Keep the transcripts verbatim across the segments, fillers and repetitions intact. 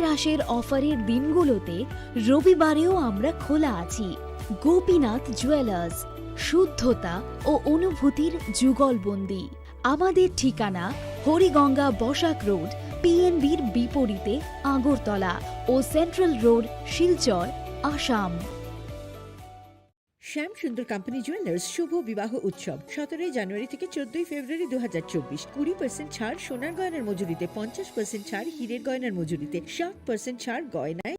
রাসের অফারের দিনগুলোতে রবিবারেও আমরা খোলা আছি। গোপীনাথ জুয়েলার্স, শুদ্ধতা ও অনুভূতির যুগলবন্দি। আমাদের ঠিকানা হরিগঙ্গা বসাক রোড, পিএনবির বিপরীতে আগরতলা ও সেন্ট্রাল রোড, শিলচর, আসাম। শ্যাম সুন্দর কোম্পানি জুয়েলার্স শুভ বিবাহ উৎসব সতেরোই জানুয়ারি থেকে চোদ্দই ফেব্রুয়ারি দু হাজার চব্বিশ। কুড়ি পার্সেন্ট ছাড় সোনার গয়নার মজুরিতে, পঞ্চাশ পার্সেন্ট ছাড় হীরের গয়নার মজুরিতে, সাত পার্সেন্ট ছাড় গয়নায়।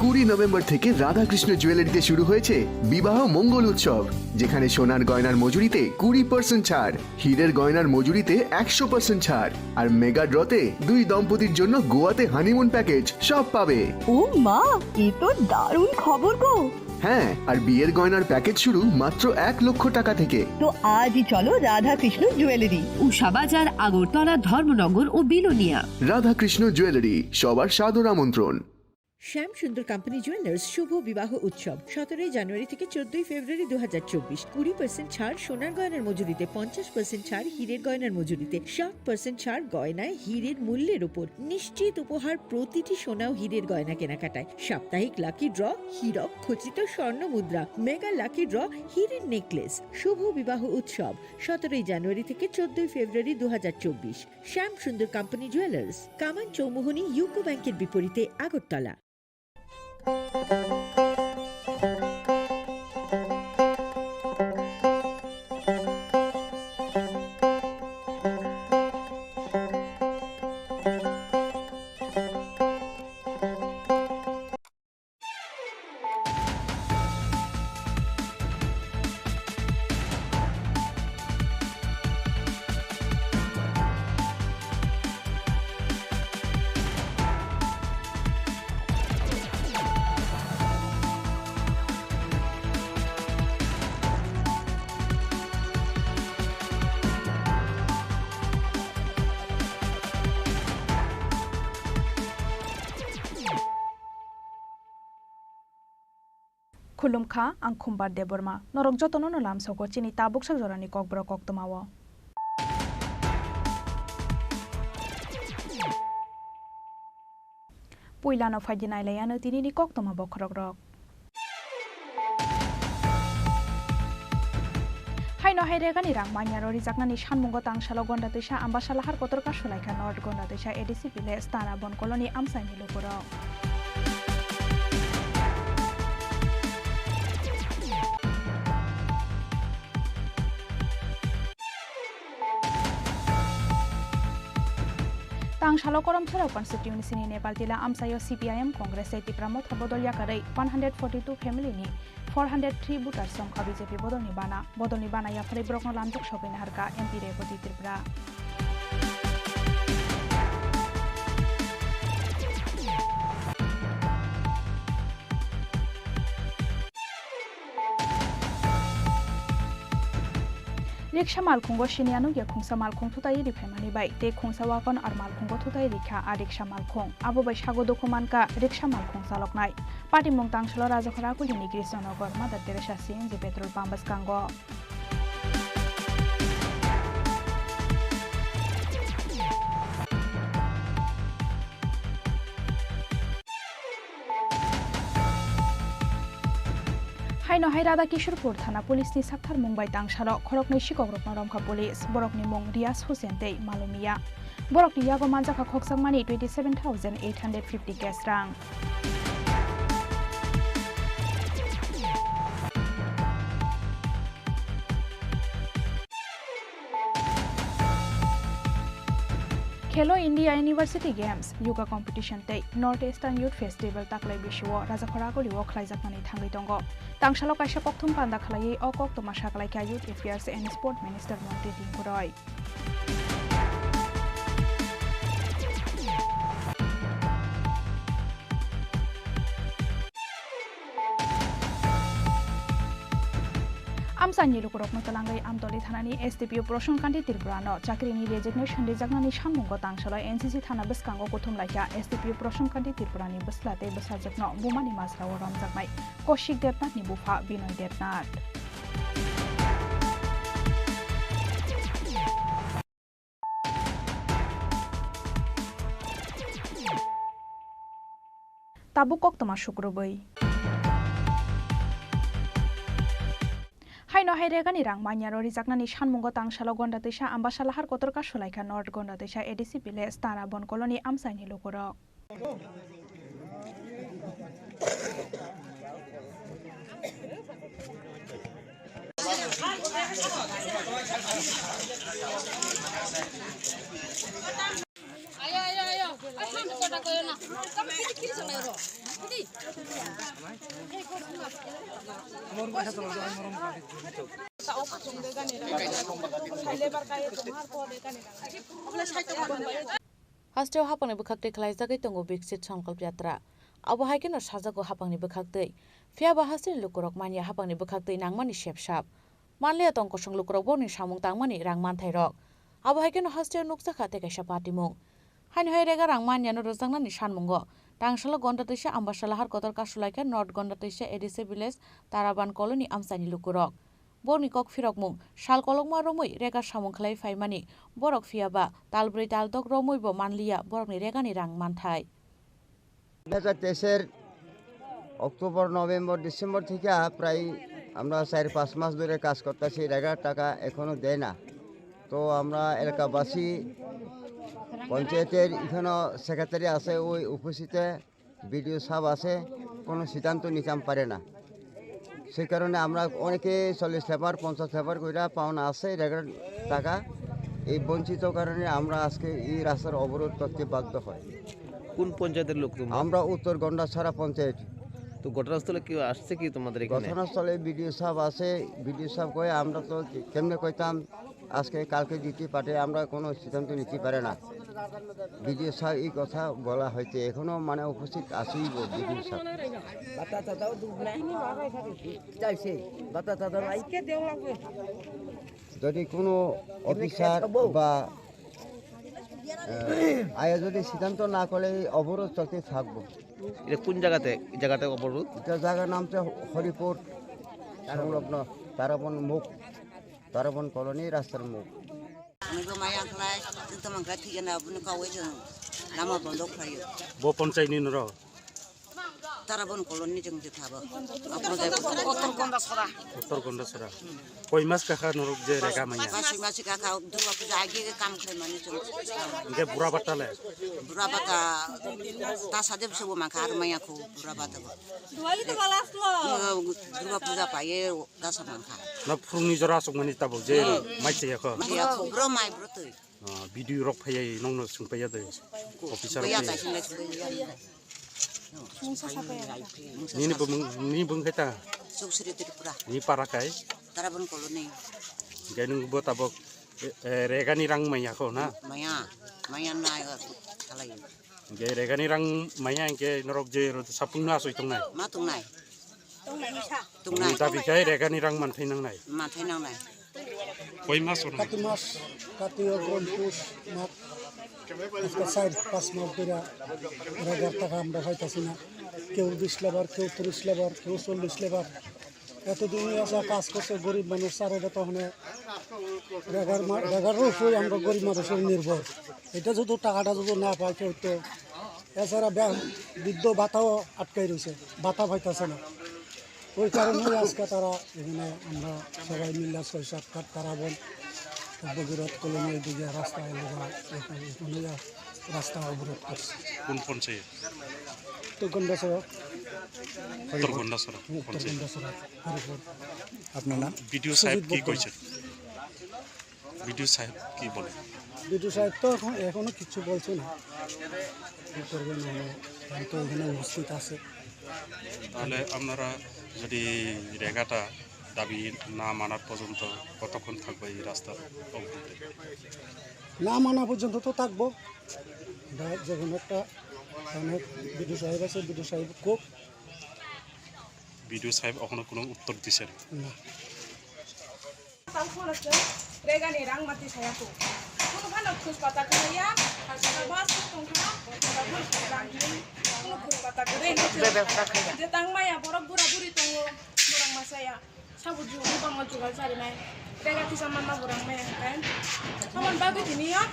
কুড়ি নভেম্বর থেকে রাধাকৃষ্ণ জুয়েলারিতে শুরু হয়েছে বিবাহ মঙ্গল উৎসব, যেখানে সোনার গয়নার মজুরিতে কুড়ি পার্সেন্ট ছাড়, হীরের গয়নার মজুরিতে একশো পার্সেন্ট ছাড়, আর মেগা ড্রতে দুই দম্পতির জন্য গোয়াতে হানিমুন প্যাকেজ, সব পাবে। ও মা, এ তো দারুণ খবর গো। হ্যাঁ, আর বিয়ের গয়নার প্যাকেজ শুরু মাত্র এক লক্ষ টাকা থেকে। তো আজই চলো রাধাকৃষ্ণ জুয়েলারি। উষা বাজার, আগরতলা, ধর্মনগর ও বিলোনিয়া। রাধাকৃষ্ণ জুয়েলারি, সবার সাদর আমন্ত্রণ। শ্যাম সুন্দর কোম্পানি জুয়েলার্স শুভ বিবাহ উৎসব সতেরোই জানুয়ারি থেকে চোদ্দই ফেব্রুয়ারি দু হাজার চব্বিশ। কুড়ি পার্সেন্ট ছাড় সোনার গয়নার মজুরিতে, পঞ্চাশ পার্সেন্ট ছাড় হীরের গয়নার মজুরিতে, সাত পার্সেন্ট ছাড় গয়নায় হীরের মূল্যের উপর। নিশ্চিত উপহার প্রতিটি সোনা ও হীরের গয়না কেনাকাটায়। সাপ্তাহিক লাকি ড্র, হীরক খচিত স্বর্ণ মুদ্রা, মেগা লাকি ড্র, হীরের নেকলেস। শুভ বিবাহ উৎসব সতেরোই জানুয়ারি থেকে চোদ্দই ফেব্রুয়ারি দু হাজার চব্বিশ। শ্যাম সুন্দর কোম্পানি জুয়েলার্স, কামান চৌমুহনী, ইউকো ব্যাংকের বিপরীতে, Agartala. Khulumkha, ang Khumbar Debbarma. Norok jotono no lamsogo chini tabuksa jorani kokborok koktwmao. Puilano phaidi nailaiano tinini koktwma bokhorokrok. Haino hai regani rang manyaro rijaknani sanmungo tangsalo Gonda Twisa Ambasa Lahar Kotor Kasulaikha North Gonda Twisa A D C village Tara Bon Colony amchaini lukurok. Tangsalo Koromsora constituency ni Nepal Tila amchaio C P I M Congress tei Tipra Motha bodol yakarwi one hundred forty two family ni four hundred three voters songkha B J P bodolni bana. Bodolni bana yapharwi borokno lamjak sogwi naharkha M P Rebati Tripura. Riksa malkhungo siniya nukya khungsa malkhung thutai riphaimani bai tei khungsa wagon ar malkhungo thutai rikha a riksa malkhung. Abo bai sago dukhu mankha riksa malkhung chaloknai. Patimung tangsalo Rajakhora Kulini Krishnanagar Mother Teresa C N G petrol pump bwskango. Haino hai Radha Kishorpur thana police ni sakthar mung bai tangsalo khoroknwi sikokrokno romkha police. Borokni mung Riyaz Hussain tei Malumiya. Borokni yago manjakha khokjakmani twenty seven thousand eight hundred fifty cash rang. Khelo India University Games, Yoga Competition tei North Eastern Youth Festival taklai bisio Rajakhora Agulio khlaijakmani thangwi tongo. Tangsalo kaisa kokthum panda khlaiwi o koktwma sakhlaikha Youth Affairs and Sport Minister Montri Tinku Roy. Amchaini lukurokno twlangwi Amtoli thanani S D P O Prashant Kanti Tripurano chakrini resignation rijaknani sammungo tangsalo N C C thana bwskango kuthum laikha. S D P O Prashant Kanti Tripurani bwsla tei bwsajwkno bumani majrao romjaknai Kaushik Debnathni bupha Binoy Debnath. tabuk koktwma sukrubwi. Haino hai regani rang manyaro rijaknani sanmungo tangsalo Gonda twisa Ambasala har kotor kasulaikha North Gonda twisa A D C village Tarabon colony amchaini lukurok. Hasteo hapangni bwkhaktwi khwlaijagwi tongo Viksit Sankalp Yatra. Abo hai kheno sajago hapangni bwkhaktwi. Phiya ba hasteni lukurok manya hapangni bwkhaktwi nangmani sepsap. Manliya tong kosong lukurok borokni samung tangmani rang manthairok. Abo hai kheno hasteo nukjakha tei kaisa patimung. Haino hai rega rang manyano rwjaknani sanmungo tangsalo Gonda twisa Ambasala har kotor kasulaikha North Gonda twisa A D C village Taraban colony amchaini lukurok. Borokni kok phirokmung sal kolokma romwi rega samung khlai phaimani borok phiya ba tal brwi tal dok romwibo manliya borokni regani rang manthai. দুই হাজার তেইশের October, November, December থেকে প্রায় আমরা চার পাঁচ মাস ধরে কাজ করতেছি, রেগার টাকা এখনো দেয় না। তো আমরা এলাকাবাসী, পঞ্চায়েতের এখানে সেক্রেটারি আছে, ওই উপস্থিতে বিডিও সাহেব আছে, কোনো সিদ্ধান্ত নিতাম পারে না। সেই কারণে আমরা অনেকে চল্লিশ লেবার, পঞ্চাশ লেবার কইরা পাওনা আছে রেগার টাকা। এই বঞ্চিত কারণে আমরা আজকে এই রাস্তার অবরোধ করতে বাধ্য হয়। কোন পঞ্চায়েতের লোক তোমরা? আমরা উত্তর গন্ডাছড়া পঞ্চায়েত। তো ঘটনাস্থলে কেউ আসছে কি তোমাদের এখানে? ঘটনাস্থলে বিডিও সাহেব আছে, বিডিও সাহেব কয়ে আমরা তো কেমনে কইতাম, আজকে কালকে দিতে পারে, আমরা কোনো সিদ্ধান্ত নিতে পারে না। বিডিও সাহেব এই কথা বলা হয়েছে, এখনো মানে উপস্থিত আছেই বিডিও সাহেব। বাতা চাতাও দুখ নাই। চাইছে, বাতা চাতা নাই। যদি কোনো অফিসার বা, আহ, আয়া যদি সিদ্ধান্ত না করে এই অবরোধ চলতে থাকবো। এটা কোন জায়গাতে, জায়গাতে অবরোধ? এটা জায়গার নাম হচ্ছে হরিপুর সংলগ্ন তারাবন মুখ। Tarabon colony rastar muk. Ani bo maya khlai, tito mangkha thikena, bini kawai chwng lama bondo khlaio. Bo ponchai ni noro? Tarabon colony chwng je thabo. Uttor Gondasora. Uttor Gondasora. Koi mas kakha norok je rega maya? Masi masi kakha, Durga puja agi ke kam khlai mani chwng. Ge bura bata le? Bura bata, ta sadeb sebo mangkha ar maya kho bura bata bo. Durga puja paye. Dasa mangkha. Na phurungni jora aswk mani tabuk je mai chaya kho. Mai ya kho, bro mai bro twi. Ah, B D O rok phaiya nongno swngpaiya de. Officer phaiya phaiya. Nini bumung, nini bung khai ta? Suksri Tripura. Ni para kai? Tarabon colony. Gai nung bo tabuk, eh, eh, regani rang maya kho na? Maya, maya na, salai. Hingke regani rang maya hingke norok je ro sapung no asoi tongnai. Ma tongnai. Tongnai. Dabi khai regani rang manthai nangnai. Manthai nangnai. Koi mas oro? Kati mas, Kati, Ogron, Pus, Mag. Aska sair pas mas dura regar taka amra hoita sina. Keu bis lebar, keu tris lebar, keu chollis lebar. এতদিন আসা কাজ করছে গরিব মানুষ, স্যার, এটা তো মানে রেগার মা-, রেগার উপরে আমরা গরিব মানুষের নির্ভর। এটা যদি টাকাটা যদি না পায় কেউ তো, এছাড়া ব্যাংক বৃদ্ধ ভাতাও আটকাই রয়েছে, ভাতা পাইতেছে না। ওই কারণেই আজকে তারা এখানে আমরা সবাই মিলে ছয় সাত কাঠ তারা বোন ভগীরথ কলোনি ওইদিকে রাস্তা এলাকা এখানে এখানে রাস্তা অবরোধ করছে। কোন পঞ্চায়েত? তো গন্ডাছড়া। উত্তর গন্ডাছড়া উত্তর পঞ্চায়েত। গন্ডাছড়া, হরিপুর। আপনার নাম? বিডিও সাহেব সুজিত কি বর্মন। কইছেন? বিডিও সাহেব কি বলে? বিডিও সাহেব তো এখন, এখনো কিছু বলছে না। কি করবে না হবে, আমি তো এখানে উপস্থিত আছে। তাহলে আপনারা যদি রেগাটা দাবি না মানার পর্যন্ত কতক্ষণ থাকবে এই রাস্তার অবরোধে? না মানা পর্যন্ত তো থাকবো। বা যে কোনো একটা, মানে, বিডিও সাহেব আছে, বিডিও সাহেব খুব বিডিও সাহেব এখনো কোনো উত্তর দিছে না। না। Tang phone se, regani rang mati saya tu. Kunu phano khus pata kaya, hasana bas tu tong kha, hasana bas tu tong kha. Kunu khus pata kaya. Je tang maya borok bura buri tongo, borok masaya. Sabo jugni bangma jugal charinai. Tega kisa mama borang mai hingkai. Amon bagwi tini ya.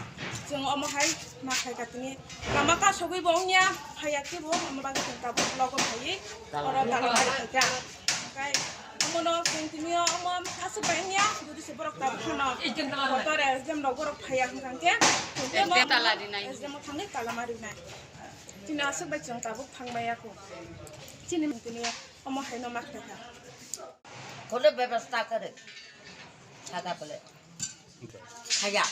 Jeng omo hai ma khai ka tini. Lama ka sogwi bo ongya. Haya ki bo omo bagwi tini tabuk logo phai. Oro tala khai ka. Kai. Omo no jeng tini ya omo asuk bai ongya. Jodi se borok tabuk khano. Kotore jeng no borok phaya hingkang ke. Jeng tala rinai. Jeng mo thangni tala ma rinai. Tini asuk bai jeng tabuk thang bai ya ko. Tini tini ya. Omo hai no ma khai ka. Kono bebostha kwrwi. Sada bole. Khaya.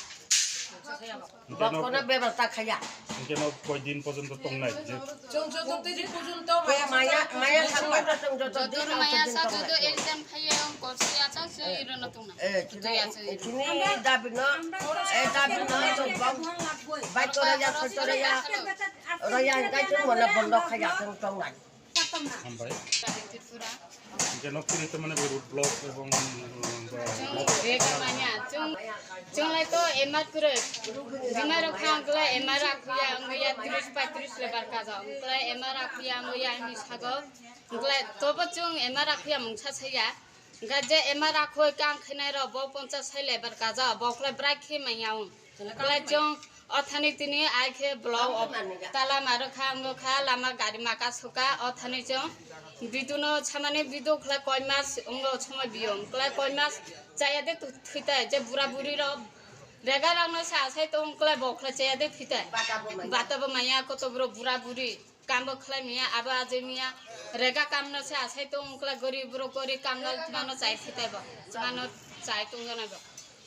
Kono bebostha khaya. Hingke no koi din porjonto tongnai je? Chwng chwng twi porjonto maya maya maya sakma chwng joto din maya sa joto exam khaya ang korsi acha se irono tongnai. Eh, chini dabi no, eh, dabi no, chwng bom. Bai kora ya, koi kora ya. Ora ya, hingke chwng mona bondo khaya chwng tongnai. Hambai. Tripura. Hingke nok tini to mane road block ebong, uh, Chwng bega manya, chwng, chwng lai to M R kwrwi. Bimai rok kha wngkle M R akhuya, wngya tris paitris lebar kaja. Wngkle M R akhuya, wngya hini sago. Wngkle tobo chwng M R akhuya mungsa saya. Wngkha je M R akhoi kang khainai rok bo ponchas sai lebar kaja. Bo wngkle bwrai khe manya wng. Wngkle chwng o thani tini ai khe block o tala ma rwkha, wngkha lama gari maka suka, o thani chwng bidu no samani bidu khlai koi mas wngkha somoi biyo, wngkha koi mas chaya de thwitai je bura buri rok rega rok no sa sai tong wngkha bo khlai chaya de thwitai. Bata bo maya koto bro bura buri. Kambo khlai maya, abo ajai maya, rega kamno se asai tong wngkla, gorib borok gorib kamno mano chai thitaibo, mano chai tongjanaibo.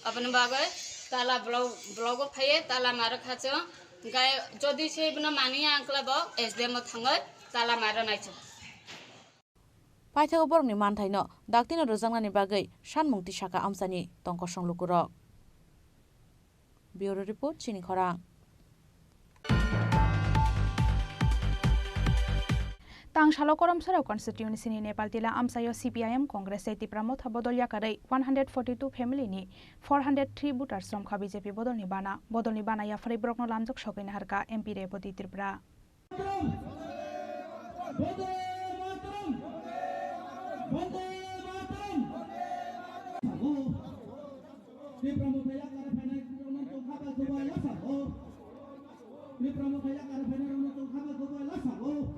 Aboni bagwi tala block, block o phaiye tala ma rwkha chwng, gai jodi se bono maniya wngkla bo S D M o thangwi tala ma rwnai chwng. Paithago borokni manthaino daktino rwjaknani bagwi sanmung tisaka amchaini tongkosong lukurok. Bureau Report, Chini Khorang. Tangsalo Koromsora constituency ni Nepal Tila amchaio C P I M, Congress tei Tipra Motha bodol yakarwi one hundred forty two family ni four hundred three voters romkha B J P bodolni bana. Bodolni bana yapharwi borokno lamjak sogwi naharkha M P Rebati Tripura. Bande Mataram! Bande Mataram! Tipra Motha yakar phainai rokno tongkha bai kobo lasa o. Tipra Motha yakar phainai rokno tongkha bai kobo lasa o.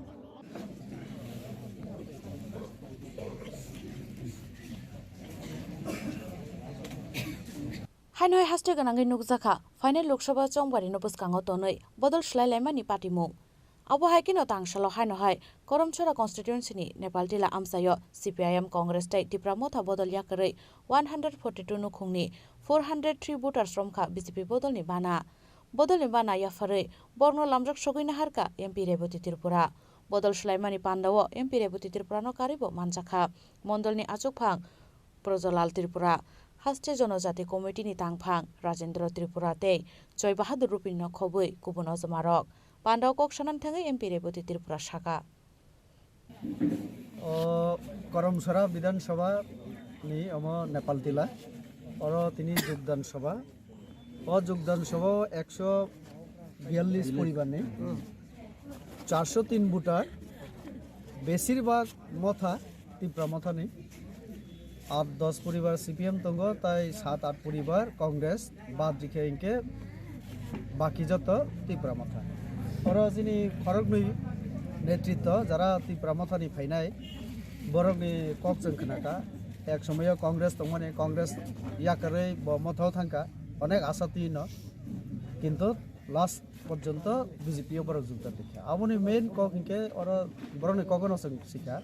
Haino hai haste gwnangwi nukjakha, phainai Lok Sabha chongbarino bwskango tonwi bodol swlai laimani patimung. Abo hai kheno tangsalo haino hai Koromchora constituency ni Nepal Tila amchaio C P I M, Congress tei Tipra Motha bodol yakarwi one hundred forty two nukhungni four hundred three voters romkha B J P bodolni bana. Bodolni bana yapharwi borokno lamjak sogwi naharkha M P Rebati Tripura. Bodol swlaimani pandao M P Rebati Tripurano karwibo manjakha. Mondolni achukphang Projalal Tripura, Haste Jonojati Committee ni tangphang Rajendra Tripura tei Joy Bahadur Rupini no khobwi kubun ojomarok. Pandao kok sanani thangwi M P Rebati Tripura saka. O Koromsora Bidhan Sabha ni omo Nepal Tila. Oro tini Jogdan Sabha. O Jogdan Sabha o ekso biyallis poribar ni, charso tin voter, besir bhag Motha, Tipra Motha ni. At dos poribar C P M tongo, tai sat at poribar Congress, bad rikhe hinkhe baki joto Tipra Motha. Oro chini khoroknwi netritto, jara Tipra Motha ni phainai, borokni kok chwng khnakha. Ek somoyo Congress tongmani, Congress yakarwi bo Motha o thangkha, onek asa twino, kintu last porjonto B J P o borok jukda tongkha. Aboni main kok hinkhe oro borokni kogono chwng sikha.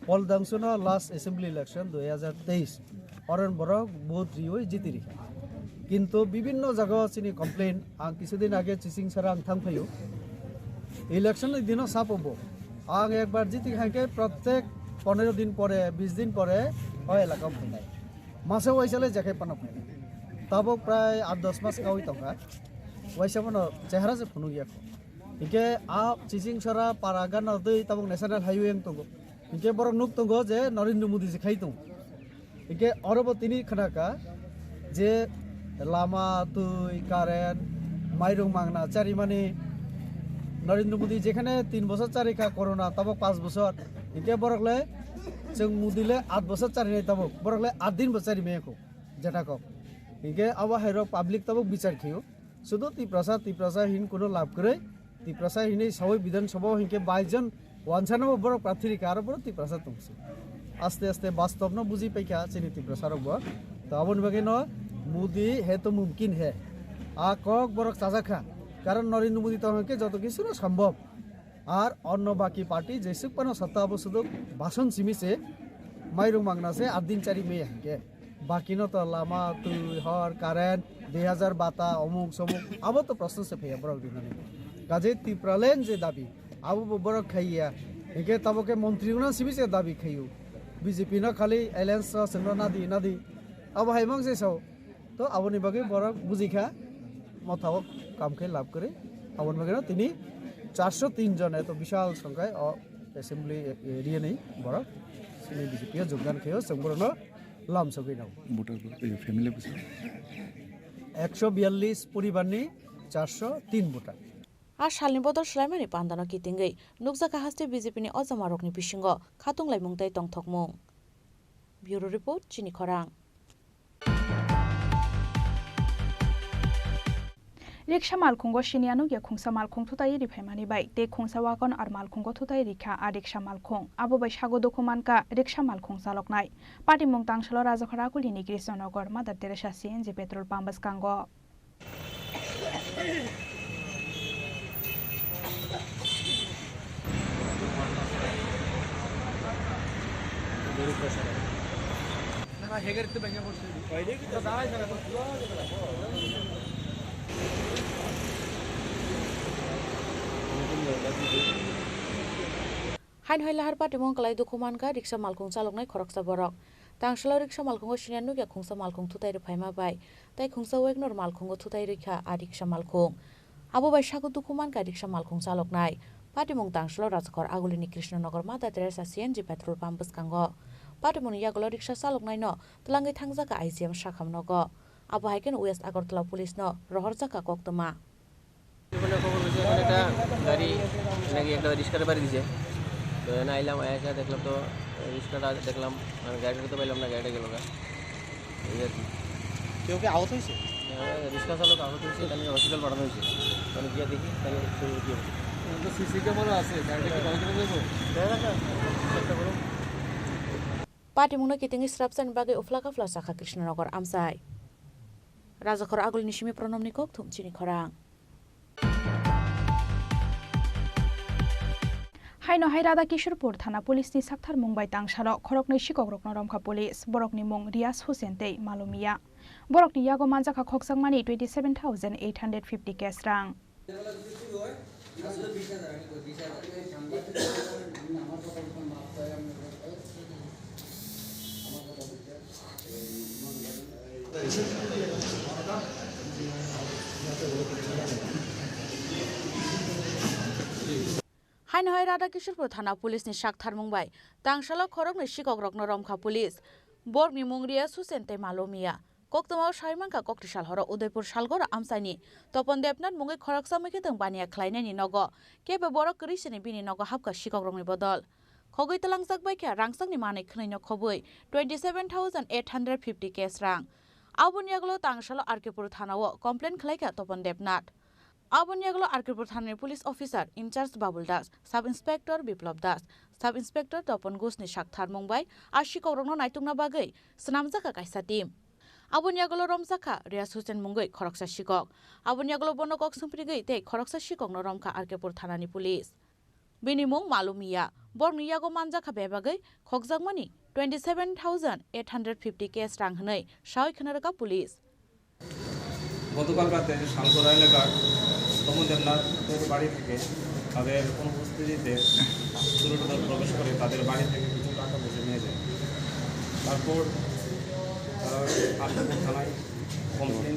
Pol Dangsuno last assembly election dui hajar teis, oron borok vote riwi jiti rikha. Kintu bibinno jagao chini complain, ang kisudin age Chichingsara ang thang phaio. Election ni dino sapo bo. Ang ekbar jiti khankhe protek pondro din pore, bis din pore o elaka phainai. Masa waisa le jekhai phano phainai. Tabok prai at dos mas kawi tongkha. Waisa bono chehara se phunuk yakho. Hinkhe a Chichingsara para gana dui tabok national highway wng tongo. Hinkhe borok nuk tongo je Narendra Modi je khai tongo. Hinkhe oro bo tini khnakha je lama, twi, current, mairung mangna charimani Narendra Modi jekhane tin bochor chari kha corona, tabok panch bochor. Hinkhe borok le chwng Modi le aat bochor chari nai tabok, borok le aat din bo chari maya kho, jeta kok. Hinkhe abo hai rok public tabok bichar khiyo. Sudu Tiprasa, Tiprasa hin kuno lab kwrwi. Tiprasa hinwi sawi Bidhan Sabha o hinkhe bais jon wansa no borok prarthi rikha, aro borok Tiprasa tongsi. Aste aste bastob no buji paikha chini Tiprasa rok bo. To aboni bagwi no Modi hai to mumkin hai. A kok borok chajak kha. Karon Narendra Modi tong hinkhe joto kisu no sambhob. Ar onno baki party jesuk pano satta abo suduk bason simi se mairung mangna se aat din chari maya hinkhe. Bakino to lama, twi, hor, current, dui hajar bata, omuk somuk, abo to proshno se phaiya borok rinani. Kaje Tipraland je dabi, abo bo borok khaiya. Hinkhe tabo khe montri wngna simi se dabi khaio. B J P no khali alliance o chwngno nadi nadi. Abo hai mang se sao. To aboni bagwi borok bujikha, mothao kam khe lab kwrwi. Aboni bagwi no tini charso tin jon eto bishal songkhai o assembly area ni borok chini B J P o jogdan khaio, chwng borokno lam sogwi nang. Voter bo, eh, family bo. Ekso biyallis poribarni charso tin voter. A salni bodol swlaimani pandano kitingwi nukjakha haste B J P ni ojamarokni bisingo khatung laimung tei tongthokmung. Bureau Report, Chini Khorang. Riksa malkhungo siniya nukya khungsa malkhung thutai riphaimani bai tei khungsa wagon ar malkhungo thutai rikha a riksa malkhung. Abo bai sago dukhu mankha riksa malkhung chaloknai. Patimung tangsalo Rajakhor Akulini Krishnanagar Mother Teresa C N G petrol pump bwskango. Haino hai lahar patimung kwlai dukhu mankha riksa malkhung chaloknai khoroksa borok. Tangsalo riksa malkhungo siniya nukya khungsa malkhung thutai rwphaima bai tei khungsa Wagoner malkhungo thutai rwkha a riksa malkhung. Abo bai sago dukhu mankha riksa malkhung chaloknai. Patimung tangsalo Rajakhor Agulini Krishnanagar Mother Teresa C N G petrol pump bwskango. Patimungni yagulo riksa chaloknaino twlangwi thangjakha I G M sakham nogo. Abo hai kheno West Agartala police no rohorjakha koktwma. ওখানে খবর হয়েছে, ওখানে একটা গাড়ি নাকি একটা রিক্সারে বাড়ি দিছে। তো এখানে আইলাম, আইসা দেখলাম তো রিক্সাটা দেখলাম, মানে গাড়িটা তো পাইলাম না, গাড়িটা গেল গা। এই আর কি। কেউ কি আহত হয়েছে? হ্যাঁ, রিক্সা চালক আহত হয়েছে, তাহলে হসপিটাল পাঠানো হয়েছে। মানে গিয়ে দেখি, তাহলে কি অবস্থা। তো সিসি ক্যামেরা আছে, গাড়িটা কি ভালো করে দেখবো? দেখা যাক, চেষ্টা করুন। Patimungno kitingwi srapsani bagwi uphla kaphla sakha Krishnanagar amchai. Rajakhor Agulini simi Pronomni kok thum chini khorang. Haino hai Radha Kishorpur thana police ni saktharmung bai tangsalo khoroknwi sikokrokno romkha police. Borokni mung Riyaz Hussain tei Malo Miya. Borokni yago manjakha khokjakmani twenty seven thousand eight hundred fifty cash rang. Haino hai Radha Kishorpur thana police ni sak tharmung bai tangsalo khoroknwi sikokrokno romkha police. Borokni mung Riyaz Hussain tei Malo Miya. Koktwmao sawi mankha, koktwi sal horo Udaipur Salgora amchaini Topon Debnath mungwi khoroksa mwkhwtwng baniya khlainaini nogo kebo borok kwrwi sini bini nogo hapkha sikokrokni bodol. Khogwi twlangjak bai khe rangchakni manwi khwnwino khobwi twenty seven thousand eight hundred fifty cash rang. Aboni yagulo tangsalo R K Pur thanao complain khlaikha Topon Debnath. Aboni yagulo R K Pur thanani police officer in charge Babul Das, sub inspector Biplab Das, sub inspector Topon Ghoshni sak tharmung bai a sikokrokno naitukna bagwi swnamjakha kaisa team. Aboni yagulo romjakha Riyaz Hussain mungwi khoroksa sikok. Aboni yagulo bono kok sumprigwi tei khoroksa sikokno romkha R K Pur thanani police. Bini mung Malo Miya. Borokni yago manjakha bebagwi khokjakmani twenty seven thousand eight hundred fifty cash rang hwnwi sawi khna rwkha police. গতকাল রাতে শালগড়া এলাকার তপন দেবনাথের বাড়ি থেকে তাদের অনুপস্থিতিতে চোরের দল প্রবেশ করে তাদের বাড়ি থেকে কিছু টাকা পয়সা নিয়ে যায়। তারপর তারা আশাপুর থানায় কমপ্লেন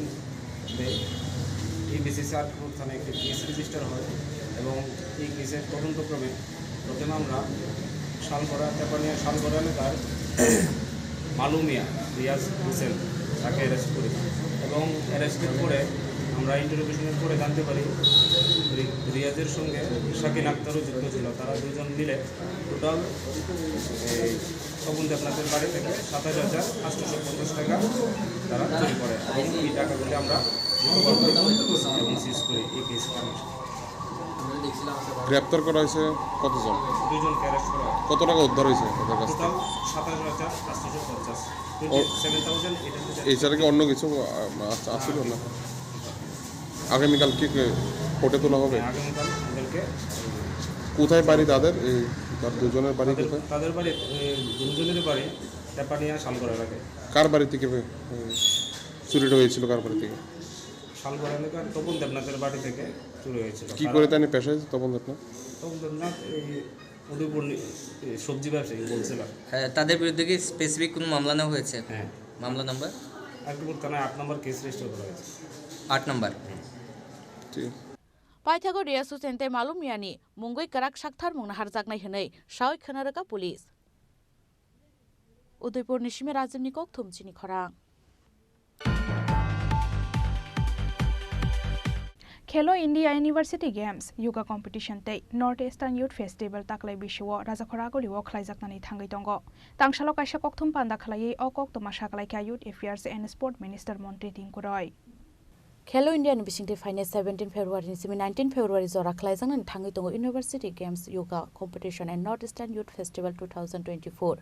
দেয়। এই বেসিসে আশাপুর থানায় একটি কেস রেজিস্টার হয় এবং এই কেসের তদন্তক্রমে প্রথমে আমরা শালগড়া, তেপানিয়া শালগড়া এলাকার মালু মিয়া রিয়াজ হোসেন, তাকে অ্যারেস্ট করি এবং অ্যারেস্টের পরে আমরা ইন্টারোগেশনের পরে জানতে পারি রি- রিয়াজের সঙ্গে শাকিল আক্তারও যুক্ত ছিল। তারা দুজন মিলে টোটাল তপন দেবনাথের বাড়ি থেকে সাতাশ হাজার আটশোশো পঞ্চাশ টাকা তারা চুরি করে এবং এই টাকাগুলি আমরা রিকভার করি এবং সিজ করি এই কেস। গ্রেপ্তার করা হয়েছে কতজন? দুজনকে অ্যারেস্ট করা হয়। কত টাকা উদ্ধার হয়েছে তাদের কাছ থেকে? টোটাল সাতাশ হাজার আটশোশো পঞ্চাশ, twenty seven thousand eight hundred. এছাড়া কি অন্য কিছু আ, আ- আছিল না? আগামীকাল কি কি কোর্টে তোলা হবে? আগামীকাল ওদেরকে কোথায় বাড়ি তাদের? এই তার দুজনের বাড়ি তাদের কোথায়? তাদের বাড়ি, এ, দুজনের বাড়ি টেপানিয়া শালগড় এলাকায়। কার বাড়ি থেকে এ, চুরিটা হয়েছিল? কার বাড়ি থেকে? শালগড় এলাকার তপন দেবনাথের বাড়ি থেকে চুরি হয়েছিল। কি করে তাই পেশায় তপন দেবনাথ? তপন দেবনাথ এই উদয়পুর নি- এই সবজি ব্যবসায়ী বলছিলাম। হ্যাঁ, তাদের বিরুদ্ধে কি স্পেসিফিক কোনো মামলা নেওয়া হয়েছে? হ্যাঁ। মামলা নাম্বার? আকবর থানায় আট নম্বর কেস রেজিস্টার করা হয়েছে। আট নম্বর। ঠিক. Paithago Riya Susen tei Malum Miyani mungwi kwrak sakthar mungna harjaknai hwnwi sawi khwna rwkha police. Udaipurni simi Rajibni kokthum chini khorang. Khelo India University Games, Yoga Competition tei North Eastern Youth Festival taklai bisio Rajakhor Agulio khlaijaknani thangwi tongo. Tangsalo kaisa kokthum panda khlaiwi o koktwma saklaikha Youth Affairs and Sport Minister Montri Tinku Roy. Khelo India ni bisingtwi phainai seventeen February ni simi nineteen February jora khlaijaknani thangwi tongo University Games Yoga Competition and North Eastern Youth Festival two thousand twenty-four.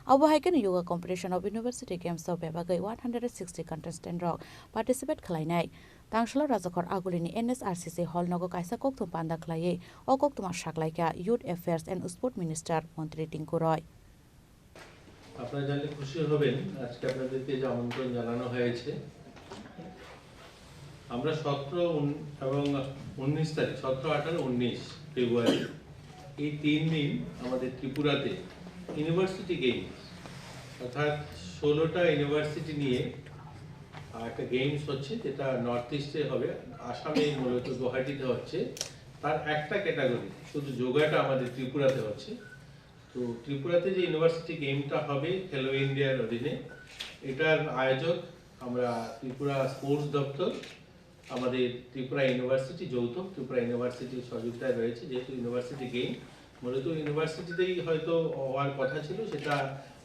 Abo hai kheno Yoga Competition of University Games o bebagwi one hundred sixty contestant rok participate khlainai. Tangsalo Rajakhor Agulini N S R C C hall nogo kaisa kokthum panda khlaiwi o koktwma saklaikha Youth Affairs and Sport Minister Montri Tinku Roy. আপনারা জানলে খুশি হবেন, আজকে আপনাদেরকে যে আমন্ত্রণ জানানো হয়েছে, আমরা সতেরো উন- এবং উনিশ তারিখ, সতেরো, আঠারো, উনিশ ফেব্রুয়ারি, এই তিন দিন আমাদের ত্রিপুরাতে ইউনিভার্সিটি গেমস, অর্থাৎ ষোলোটা ইউনিভার্সিটি নিয়ে আহ, একটা গেমস হচ্ছে, যেটা নর্থ ইস্টে হবে, আসামে মূলত গুয়াহাটিতে হচ্ছে। তার একটা ক্যাটাগরি, শুধু যোগাটা আমাদের ত্রিপুরাতে হচ্ছে। তো ত্রিপুরাতে যে ইউনিভার্সিটি গেমটা হবে খেলো ইন্ডিয়ার অধীনে, এটার আয়োজক আমরা ত্রিপুরা স্পোর্টস দপ্তর, আমাদের ত্রিপুরা ইউনিভার্সিটি, যৌথ ত্রিপুরা ইউনিভার্সিটির সহযোগিতায় রয়েছে। যেহেতু ইউনিভার্সিটি গেম, মূলত ইউনিভার্সিটিতেই হয়তো হওয়ার কথা ছিল, সেটা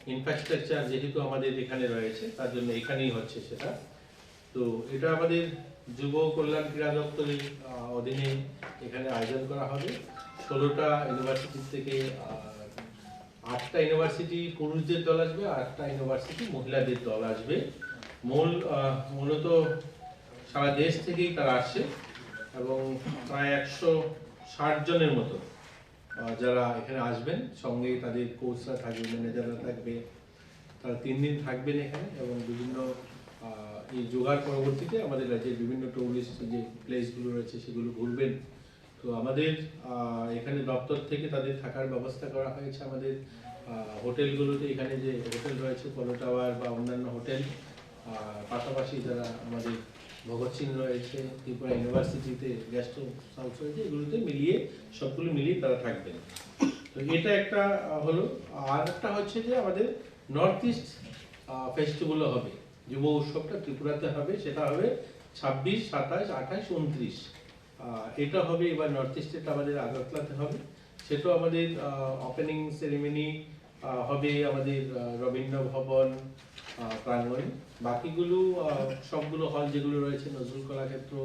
ইনফ্রাস্ট্রাকচার যেহেতু আমাদের এখানে রয়েছে, তার জন্য এখানেই হচ্ছে সেটা। তো এটা আমাদের যুব কল্যাণ ক্রীড়া দপ্তরের আহ, অধীনে এখানে আয়োজন করা হবে। ষোলোটা ইউনিভার্সিটি থেকে আহ, আটটা ইউনিভার্সিটি পুরুষদের দল আসবে, আটটা ইউনিভার্সিটি মহিলাদের দল আসবে। মূল আহ, মূলত সারা দেশ থেকেই তারা আসছে এবং প্রায় একশো ষাট জনের মতো আহ, যারা এখানে আসবেন, সঙ্গে তাদের কোচরা থাকবে, ম্যানেজাররা থাকবে। তারা তিন দিন থাকবেন এখানে এবং বিভিন্ন আহ, এই যোগার পরবর্তীতে আমাদের রাজ্যের বিভিন্ন টুরিস্ট যে প্লেসগুলো রয়েছে সেগুলো ঘুরবেন। তো আমাদের আহ, এখানে দপ্তর থেকে তাদের থাকার ব্যবস্থা করা হয়েছে। আমাদের আহ, হোটেলগুলোতে, এখানে যে হোটেল রয়েছে, পলো টাওয়ার বা অন্যান্য হোটেল, আর পাশাপাশি যারা আমাদের ভগৎ সিং রয়েছে, ত্রিপুরা ইউনিভার্সিটিতে গেস্ট হাউস রয়েছে, এগুলোতে মিলিয়ে, সবগুলো মিলিয়ে তারা থাকবেন। তো এটা একটা আহ, হলো। আর একটা হচ্ছে যে আমাদের নর্থ ইস্ট ফেস্টিভ্যালও হবে, যুব উৎসবটা ত্রিপুরাতে হবে, সেটা হবে ছাব্বিশ, সাতাশ, আঠাশ, ঊনত্রিশ। আহ, এটা হবে এবার নর্থ ইস্টের, আমাদের আগরতলাতে হবে। সেটাও আমাদের ওপেনিং সেরেমনি হবে আমাদের আহ, রবীন্দ্র ভবন আহ, প্রাঙ্গণে। বাকিগুলো আহ, সবগুলো হল যেগুলো রয়েছে, নজরুল কলাক্ষেত্র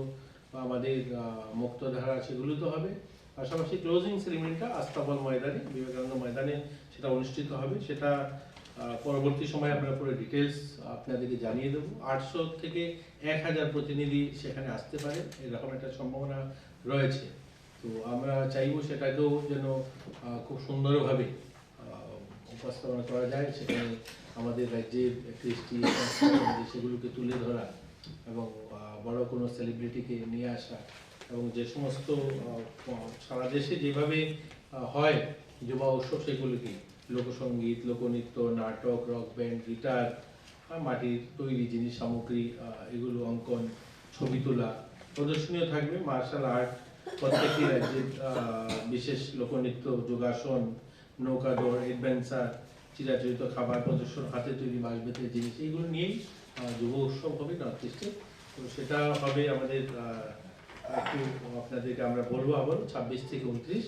বা আমাদের আহ, মুক্তধারা, সেগুলো তো হবে। পাশাপাশি ক্লোজিং সেরেমনিটা আস্তাবল ময়দানে, বিবেকানন্দ ময়দানে সেটা অনুষ্ঠিত হবে। সেটা আহ, পরবর্তী সময়ে আমরা পুরো ডিটেলস আপনাদেরকে জানিয়ে দেবো। আটশো থেকে এক হাজার প্রতিনিধি সেখানে আসতে পারে, এরকম একটা সম্ভাবনা রয়েছে। তো আমরা চাইবো সেটাকেও যেন আহ, খুব সুন্দরভাবে আহ, উপস্থাপনা করা যায়। সেখানে আমাদের রাজ্যের কৃষ্টি, সংস্কৃতি, সেগুলোকে তুলে ধরা এবং আহ, বড় কোনো সেলিব্রিটিকে নিয়ে আসা এবং যে সমস্ত আহ, সারা দেশে যেভাবে আহ, হয় যুবা উৎসব, সেগুলোকে লোকসঙ্গীত, লোকনৃত্য, নাটক, রক ব্যান্ড, গিটার, আহ, মাটির তৈরি জিনিস সামগ্রী, আহ, এগুলো অঙ্কন, ছবি তোলা, প্রদর্শনীও থাকবে। মার্শাল আর্ট, প্রত্যেকটি রাজ্যের আহ, বিশেষ লোকনৃত্য, যোগাসন, নৌকা দৌড়, অ্যাডভেঞ্চার, চিরাচরিত খাবার প্রদর্শন, হাতে তৈরি বাঁশ বেতের জিনিস, এইগুলো নিয়েই আহ, যুব উৎসব হবে নর্থ ইস্টে। তো তো সেটা হবে আমাদের, আহ, একটু আপনাদেরকে আমরা বলবো আবারও, ছাব্বিশ থেকে ঊনত্রিশ।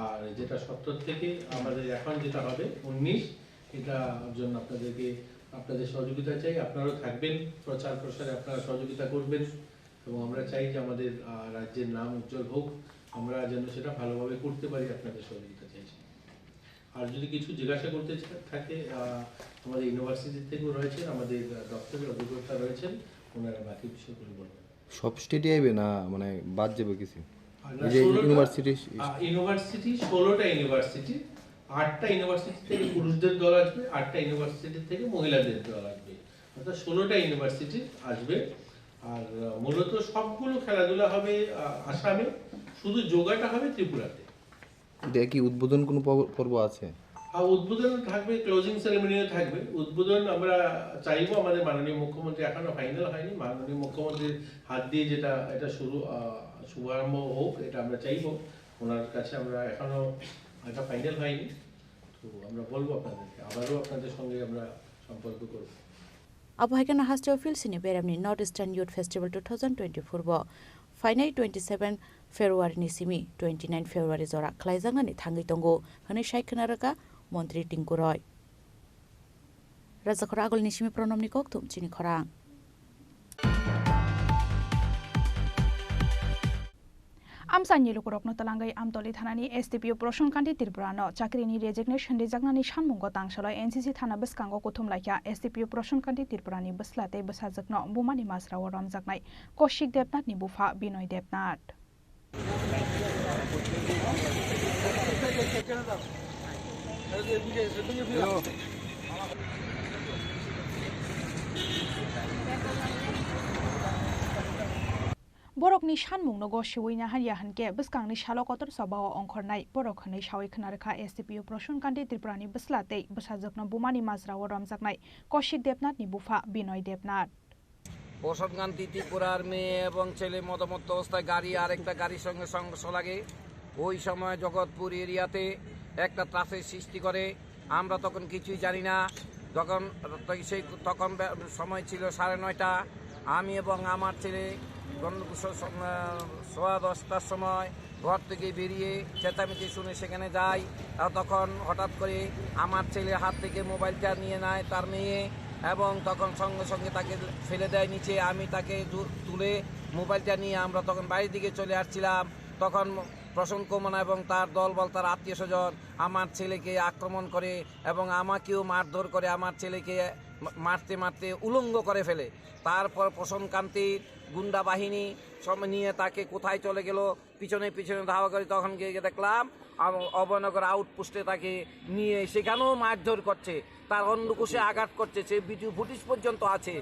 আর যেটা সত্তর থেকে আমাদের এখন যেটা হবে উনিশ, এটার জন্য আপনাদেরকে, আপনাদের সহযোগিতা চাই। আপনারাও থাকবেন, প্রচার প্রসারে আপনারা সহযোগিতা করবেন এবং আমরা চাই যে আমাদের, আহ, রাজ্যের নাম উজ্জ্বল হোক, আমরা যেন সেটা ভালোভাবে করতে পারি, আপনাদের সহযোগিতা চাইছি। আর যদি কিছু জিজ্ঞাসা করতে চা-, থাকে, আহ, আমাদের ইউনিভার্সিটি থেকেও রয়েছেন, আমাদের, আহ, দপ্তরের অধিকর্তা রয়েছেন, ওনারা বাকি বিষয়গুলো বলবেন। সব স্টেটই আইবে না, মানে, বাদ যাবে কিছু? আর না, এই যে ষোলোটা, ইউনিভার্সিটি আহ, ইউনিভার্সিটি, ষোলোটা ইউনিভার্সিটি, আটটা ইউনিভার্সিটি থেকে পুরুষদের দল আসবে, আটটা ইউনিভার্সিটি থেকে মহিলাদের দল আসবে, অর্থাৎ ষোলোটা ইউনিভার্সিটি আসবে। আর, আহ, মূলত সবগুলো খেলাধুলা হবে, আহ, আসামে, শুধু যোগাটা হবে ত্রিপুরাতে। এটা কি উদ্বোধন কোনো পর্ব, পর্ব আছে? হ্যাঁ, উদ্বোধন থাকবে, ক্লোজিং সেরেমনিও থাকবে। উদ্বোধন আমরা চাইবো আমাদের মাননীয় মুখ্যমন্ত্রী, এখনো ফাইনাল হয়নি, মাননীয় মুখ্যমন্ত্রীর হাত দিয়ে যেটা, এটা শুরু, আহ, শুভারম্ভ হোক, এটা আমরা চাইবো। ওনার কাছে আমরা এখনো, এটা ফাইনাল হয়নি, তো আমরা বলবো আপনাদেরকে, আবারও আপনাদের সঙ্গে আমরা সম্পর্ক করবো। Abo hai kheno hasteo Philsini beremni North Eastern Youth Festival two thousand twenty-four bo phainai twenty-seven February ni simi twenty-nine February jora khlaijaknani thangwi tongo hwnwi sai khna rwkha Montri Tinku Roy. Rajakhor Agulni simi Pronomni kokthum chini khorang. Amchaini lukurokno twlangwi Amtoli thanani S D P O Proson Kanti Tripurano chakrini resignation rijaknani sanmungo tangsalwi N C C thana bwskango kuthum laikha S D P O Proson Kanti Tripurani bwsla tei bwsajwkno bumani majrao romjaknai Kaushik Debnathni bupha Binoy Debnath. Borokni sanmung nogo siwi naharya hwnkhe bwskangni salo kotor chobao ongkhornai borok hwnwi sawi khna rwkha S D P O Proson Kanti Tripurani bwsla tei bwsajwkno bumani majrao romjaknai Kaushik Debnathni bupha Binoy Debnath. বসন্তকান্তি ত্রিপুরার মেয়ে এবং ছেলে মদমত্ত অবস্থায় গাড়ি আর একটা গাড়ির সঙ্গে সংঘর্ষ লাগে। ওই সময় জগৎপুর এরিয়াতে একটা ত্রাসের সৃষ্টি করে। আমরা তখন কিছুই জানি না। তখন, সেই, তখন বে-, সময় ছিল সাড়ে নয়টা। আমি এবং আমার ছেলে গণ-, স-, স-, আহ, সোয়া দশটার সময় ঘর থেকে বেরিয়ে চেঁচামেচি শুনে সেখানে যাই। আর তখন হঠাৎ করে আমার ছেলের হাত থেকে মোবাইলটা নিয়ে নেয় তার মেয়ে, এবং তখন সঙ্গে সঙ্গে তাকে ফেলে দেয় নিচে। আমি তাকে দু-, তুলে মোবাইলটা নিয়ে আমরা তখন বাড়ির দিকে চলে আসছিলাম। তখন প্রসন্ন কুমার এবং তার দলবল, তার আত্মীয় স্বজন আমার ছেলেকে আক্রমণ করে এবং আমাকেও মারধর করে, আমার ছেলেকে মা-, মারতে মারতে উলঙ্গ করে ফেলে। তারপর প্রসন্ন কান্তির গুন্ডা বাহিনী সব নিয়ে তাকে কোথায় চলে গেল, পিছনে পিছনে ধাওয়া করে, তখন গিয়ে গিয়ে দেখলাম আম-, অভয়নগর আউটপোস্টে তাকে নিয়ে সেখানেও মারধর করছে। তার অন্ডকোষে আঘাত করছে, সে ভিডিও ফুটেজ পর্যন্ত আছে।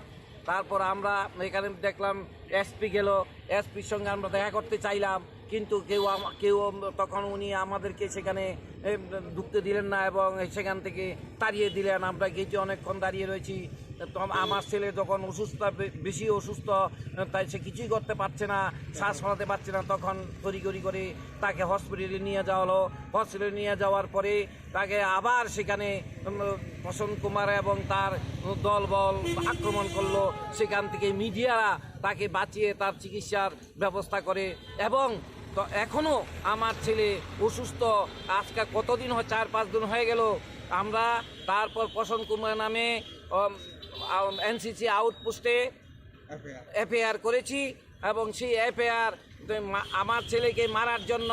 তারপর আমরা এখানে দেখলাম এসপি গেল, এসপির সঙ্গে আমরা দেখা করতে চাইলাম, কিন্তু কেউ আমা-, কেউ আম-, তখন উনি আমাদেরকে সেখানে, এ, ঢুকতে দিলেন না এবং সেখান থেকে তাড়িয়ে দিলেন। আমরা গেটে অনেকক্ষণ দাঁড়িয়ে রয়েছি। তো আম-, আমার ছেলে যখন অসুস্থ, বে-, বেশি অসুস্থ, তাই সে কিছুই করতে পারছে না, শ্বাস ফেলাতে পারছে না, তখন তড়িঘড়ি করে তাকে হসপিটালে নিয়ে যাওয়া হলো। হসপিটালে নিয়ে যাওয়ার পরে তাকে আবার সেখানে, উম, প্রসন্ন কুমার এবং তার দলবল আক্রমণ করলো। সেখান থেকে মিডিয়ারা তাকে বাঁচিয়ে তার চিকিৎসার ব্যবস্থা করে। এবং তো এখনো আমার ছেলে অসুস্থ, আজকে কতদিন হয়, চার পাঁচ দিন হয়ে গেল। আমরা তারপর প্রসন্ন কুমার নামে, উম, আম-, এনসিসি আউটপোস্টে এফআইআর করেছি এবং সেই এফআইআর আমার ছেলেকে মারার জন্য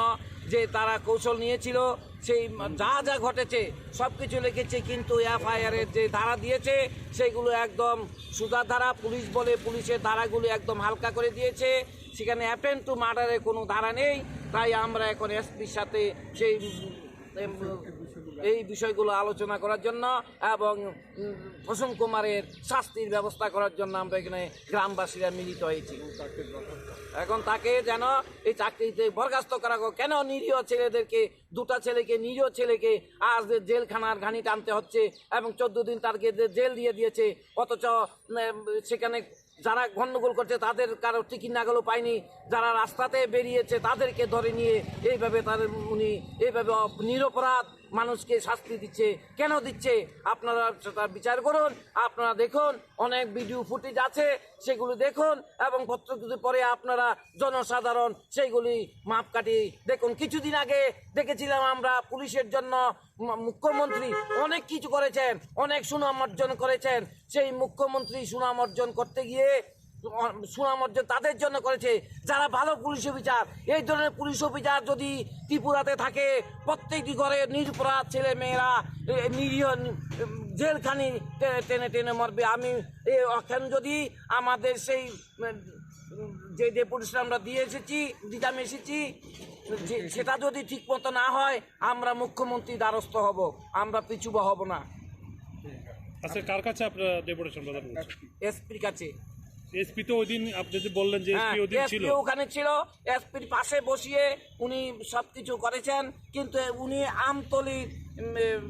যে তারা কৌশল নিয়েছিল, সেই যা যা ঘটেছে সব কিছু লিখেছি, কিন্তু এফআইআর এর যে ধারা দিয়েছে সেগুলো একদম সুজা ধারা, পুলিশ বলে পুলিশের ধারাগুলো একদম হালকা করে দিয়েছে। সেখানে অ্যাটেম্প টু মার্ডারের কোনো ধারা নেই। তাই আমরা এখন এসপির সাথে সেই, উম, এই বিষয়গুলো আলোচনা করার জন্য এবং, উম, প্রসন্ন কুমারের শাস্তির ব্যবস্থা করার জন্য আমরা এখানে গ্রামবাসীরা মিলিত হয়েছি। এখন তাকে যেন এই চাকরিতে বরখাস্ত করা হোক। কেন নিরীহ ছেলেদেরকে, দুটা ছেলেকে, নিরীহ ছেলেকে আজ জেলখানার ঘানি টানতে হচ্ছে এবং চোদ্দ দিন তাকে জে-, জেল দিয়ে দিয়েছে, অথচ, উম, সেখানে যারা গন্ডগোল করছে তাদের কারো টিকিট নাগালও পায়নি, যারা রাস্তাতে বেরিয়েছে তাদেরকে ধরে নিয়ে এইভাবে তাদের উনি এইভাবে অপ-, নিরপরাধ মানুষকে শাস্তি দিচ্ছে। কেন দিচ্ছে? আপনারা সেটা বিচার করুন, আপনারা দেখুন, অনেক ভিডিও ফুটেজ আছে, সেগুলো দেখুন এবং পরবর্তীতে পরে আপনারা জনসাধারণ সেইগুলি মাপকাঠি দেখুন। কিছুদিন আগে দেখেছিলাম আমরা পুলিশের জন্য ম-, মুখ্যমন্ত্রী অনেক কিছু করেছেন, অনেক সুনাম অর্জন করেছেন। সেই মুখ্যমন্ত্রী সুনাম অর্জন করতে গিয়ে অ-, সুনাম অর্জন তাদের জন্য করেছে যারা ভালো পুলিশ অফিসার। এই ধরনের পুলিশ অফিসার যদি ত্রিপুরাতে থাকে, প্রত্যেকটি ঘরে নিরপরাধ ছেলে মেয়েরা, এ, নিরীহ, উম, জেলখানি টে-, টেনে টেনে মরবে। আমি এ, এখন যদি আমাদের সেই, উম, যে ডেপুটেশন আমরা দিয়ে এসেছি, দিতাম এসেছি, যে, সেটা যদি ঠিক মতো না হয়, আমরা মুখ্যমন্ত্রী দ্বারস্থ হব, আমরা পিছুবা হব না। আচ্ছা, কার কাছে আপনারা ডেপুটেশন প্রদান করছেন? এসপির কাছে। এসপি তো ওই দিন আপনি যে বললেন যে হ্যাঁ, এসপি ওই দিন ছিল। এসপি ওখানে ছিল, এসপির পাশে বসিয়ে উনি সবকিছু করেছেন, কিন্তু উনি আমতলি, উম,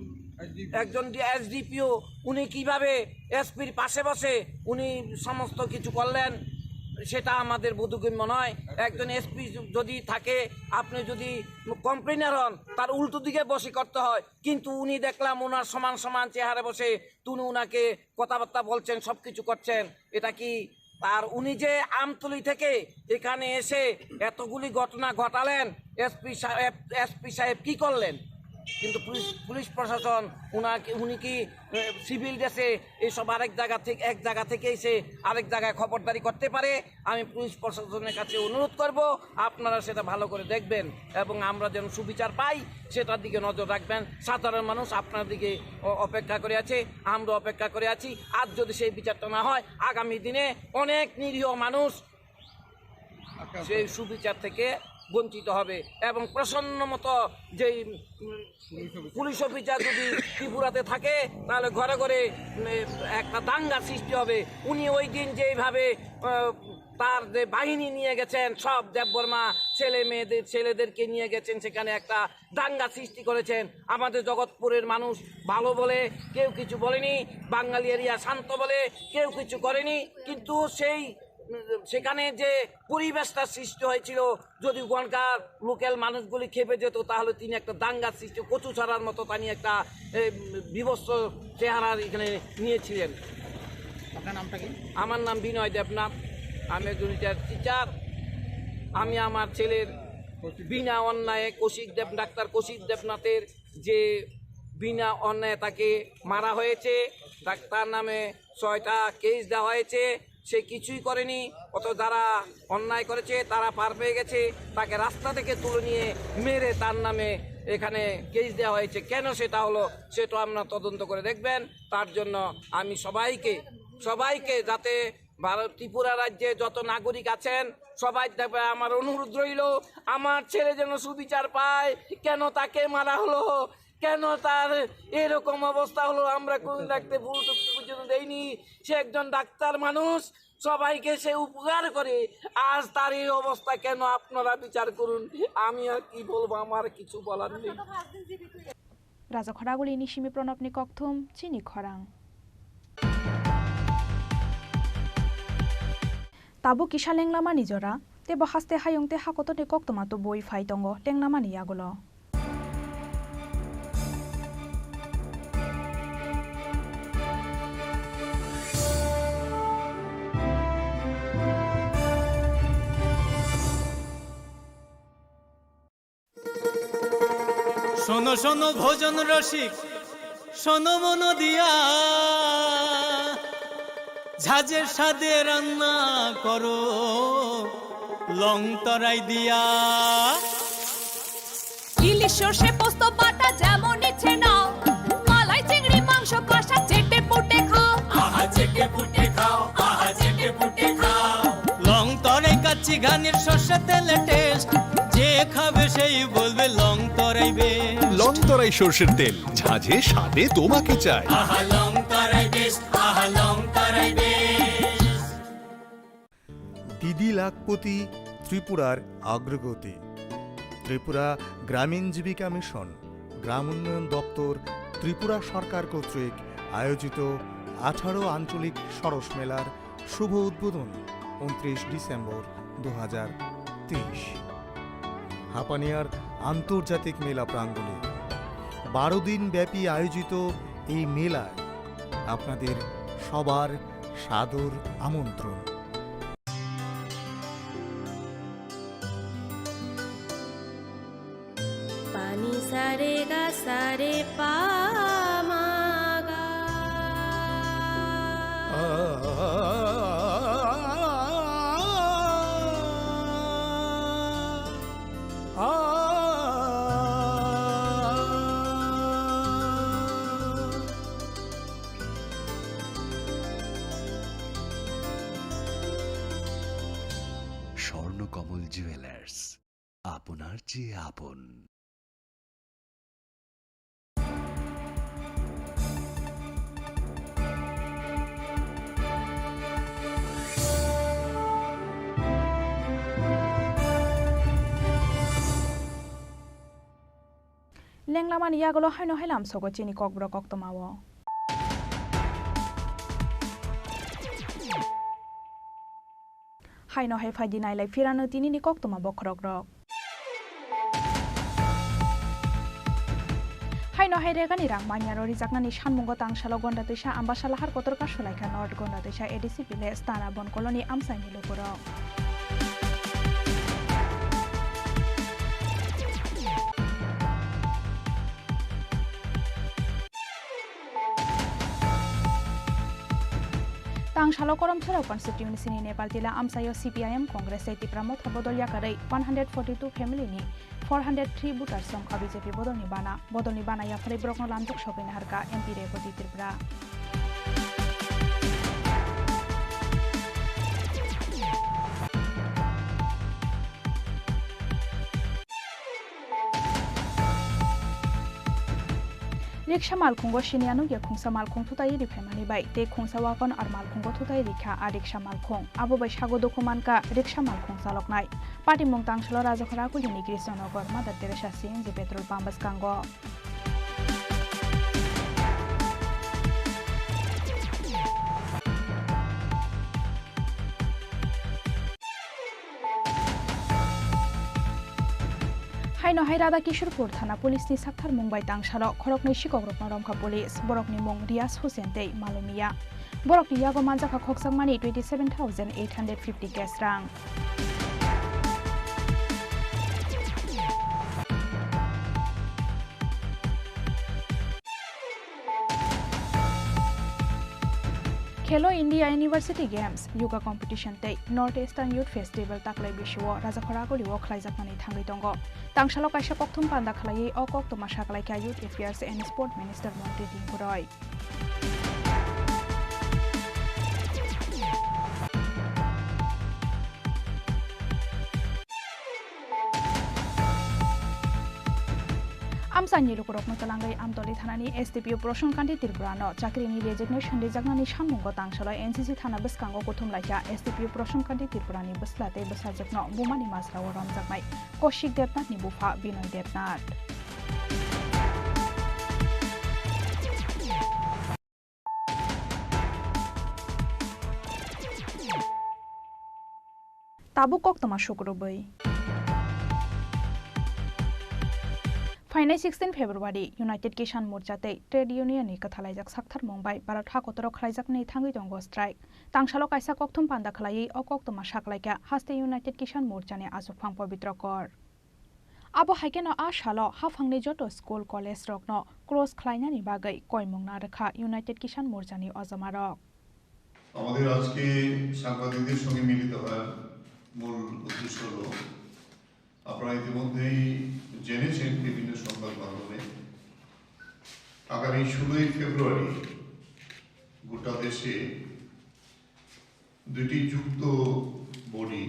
একজন এসডিপিও, উনি কিভাবে এসপির পাশে বসে উনি সমস্ত কিছু করলেন, সেটা আমাদের বোধগম্য নয়। একজন এসপি যদি থাকে, আপনি যদি কমপ্লেনার হন, তার উল্টো দিকে বসে করতে হয়, কিন্তু উনি দেখলাম ওনার সমান সমান চেহারা বসে, তিনি ওনাকে কথাবার্তা বলছেন, সবকিছু করছেন। এটা কি? আর উনি যে আমতলী থেকে এখানে এসে এতগুলি ঘটনা ঘটালেন, এসপি সাহেব, এসপি সাহেব কি করলেন? কিন্তু পুলিশ, পুলিশ প্রশাসন উনাকে, উনি কি, এ, সিভিল ড্রেসে এইসব আরেক জায়গা থেকে, এক জায়গা থেকে এসে আরেক জায়গায় খবরদারি করতে পারে? আমি পুলিশ প্রশাসনের কাছে অনুরোধ করব, আপনারা সেটা ভালো করে দেখবেন এবং আমরা যেন সুবিচার পাই, সেটার দিকে নজর রাখবেন। সাধারণ মানুষ আপনার দিকে অ-, অপেক্ষা করে আছে, আমরা অপেক্ষা করে আছি। আর যদি সেই বিচারটা না হয়, আগামী দিনে অনেক নিরীহ মানুষ সেই সুবিচার থেকে বঞ্চিত হবে এবং প্রসন্ন মতো যেই, উম, পুলিশ অফিসার যদি ত্রিপুরাতে থাকে, তাহলে ঘরে ঘরে, উম, একটা দাঙ্গা সৃষ্টি হবে। উনি ওই দিন যেইভাবে, আহ, তার যে বাহিনী নিয়ে গেছেন, সব দেববর্মা ছেলে মেয়েদের, ছেলেদেরকে নিয়ে গেছেন, সেখানে একটা দাঙ্গা সৃষ্টি করেছেন। আমাদের জগৎপুরের মানুষ ভালো বলে কেউ কিছু বলেনি, বাঙালি এরিয়া শান্ত বলে কেউ কিছু করেনি, কিন্তু সেই, উম, সেখানে যে পরিবেশটা সৃষ্টি হয়েছিল, যদি ওখানকার লোকাল মানুষগুলি খেপে যেত, তাহলে তিনি একটা দাঙ্গা সৃষ্টি, কচু ছাড়ার মতো তিনি একটা, এ, বিভৎস চেহারা এখানে নিয়েছিলেন। আপনার নামটা কি? আমার নাম বিনয় দেবনাথ, আমি একজন রিটায়ার্ড টিচার। আমি আমার ছেলের বিনা অন্যায়ে কৌশিক দেব, ডাক্তার কৌশিক দেবনাথের যে বিনা অন্যায়ে তাকে মারা হয়েছে, তার নামে ছয়টা কেস দেওয়া হয়েছে, সে কিছুই করেনি। অত যারা অন্যায় করেছে তারা পার পেয়ে গেছে, তাকে রাস্তা থেকে তুলে নিয়ে মেরে তার নামে এখানে কেস দেওয়া হয়েছে। কেন সেটা হলো, সেটা আমরা তদন্ত করে দেখবেন। তার জন্য আমি সবাইকে, সবাইকে যাতে ভারত, ত্রিপুরা রাজ্যে যত নাগরিক আছেন, সবাই দেখবে, আমার অনুরোধ রইল, আমার ছেলে যেন সুবিচার পায়। কেন তাকে মারা হলো, কেন তার এরকম অবস্থা হলো, আমরা কোন দেখতে ভুল তো পর্যন্ত দেইনি। সে একজন ডাক্তার মানুষ, সবাইকে সে উপকার করে। আজ তার এই অবস্থা কেন, আপনারা বিচার করুন। আমি আর কি বলবো, আমার কিছু বলার নেই। Rajakhoraguli ni simi Pranabni kokthum chini khorang. Tabuk kisa lenglamani jora, tei bo haste hayung tei hakotorni koktwma tubui phai tongo lenglamani yagulo. শোনো শোনো ভোজন রসিক, শোনো মন দিয়া, ঝাঁঝের স্বাদে রান্না করো লং তরাই দিয়া। ইলিশ সর্ষে পোস্ত বাটা যেমন ইচ্ছে নাও, মালাই চিংড়ি মাংস কষা চেটে পুটে খাও। আহা চেটে পুটে খাও, আহা চেটে পুটে খাও। লং তরাই কাচ্চি ঘানির সর্ষে তেলে টেস্ট, যে খাবে সেই বলবে লং তরাই বেস্ট। লং তরাই সর্ষের তেল, ঝাঁঝে স্বাদে তোমাকে চাই। আহা লং তরাই বেস্ট, আহা লং তরাই বেস্ট। দিদি লাখপতি ত্রিপুরার অগ্রগতি। ত্রিপুরা গ্রামীণ জীবিকা মিশন, গ্রাম উন্নয়ন দপ্তর, ত্রিপুরা সরকার কর্তৃক আয়োজিত আঠারো আঞ্চলিক সরস মেলার শুভ উদ্বোধন ঊনত্রিশ ডিসেম্বর দু হাজার তেইশ। হাপানিয়ার আন্তর্জাতিক মেলা প্রাঙ্গণে বারো দিন ব্যাপী আয়োজিত এই মেলায় আপনাদের সবার সাদর আমন্ত্রণ। Pani sa re ga sa re pa ma ga. Swarnakamal jewellers, আপনার চেয়ে আপন। Lenglamani yagulo haino hai lamsogo chini kokborok koktwmao. Haino hai phaidi nailai phirano tinini koktwma bokhorokrok. Haino hai regani rang manyaro rijaknani sanmungo tangsalo Gonda Twisa Ambasa Lahar Kotor Kasu Laikha North Gonda Twisa A D C Village Tara Bon Colony amchaini lukurok. Tangsalo Koromchara constituency ni Nepal Tila amchaio C P I M, Congress tei Tipra Motha bodol yakarwi one hundred forty two family ni four hundred three voters songkha B J P bodolni bana. Bodolni bana yapharwi borokno lamjak sogwi naharkha M P Rebati Tripura. Riksa malkhungo siniya nukya khungsa malkhung thutai riphaimani bai tei khungsa wagon ar malkhungo thutai rikha a riksa malkhung. Abo bai sago dukhu mankha riksa malkhung chaloknai. Patimung tangsalo Rajakhara Kulini Krishnanagar Mother Teresa C N G petrol pump bwskango. Haino hai Radha Kishorpur thana police ni saktharmung bai tangsalo khoroknwi sikokrokno romkha police, borokni mung Riyaz Hussain tei Malu Mia. Borokni yago manjakha khokjakmani twenty seven thousand eight hundred fifty cash rang. Khelo India University Games, Yoga Competition tei North Eastern Youth Festival taklai bisio Rajakhora Agulio khlaijakmani thangwi tongo. Tangsalo kaisa kokthum panda khlaiwi o koktwma sakhlaikha Youth Affairs and Sport Minister Montri Tinku Roy. Amchaini lukurokno twlangwi Amtoli thanani S D P O Prasankanti Tripurano chakrini resignation rijaknani sammungo tangsalo N C C thana bwskango kuthum laikha S D P O Prasankanti Tripurani bwsla tei bwsajwkno bumani masrao romjaknai Kaushik Debnathni bupha Binoy Debnath. Tabuk koktwma sukrubwi. Phainai sixteen February, United Kisan Morcha tei Trade Union ni kwthalaijak saktharmung bai Bharat hakotoro khlaijaknai thangwi tongo strike. Tangsalo kaisa kokthum panda khlaiwi o koktwma saklaikha haste United Kisan Morcha ni achukphang Pabitra Kar. Abo hai kheno a salo haphangni joto school, college rokno close khlainani bagwi koimung narwkha United Kisan Morcha ni ojomarok. আমাদের আজকে সাংবাদিকদের সঙ্গে মিলিত হওয়ার মূল উদ্দেশ্য হলো, আপনারা ইতিমধ্যেই জেনেছেন বিভিন্ন সংবাদ মাধ্যমে, আগামী ষোলোই ফেব্রুয়ারি গোটা দেশে দুইটি যুক্ত বডি,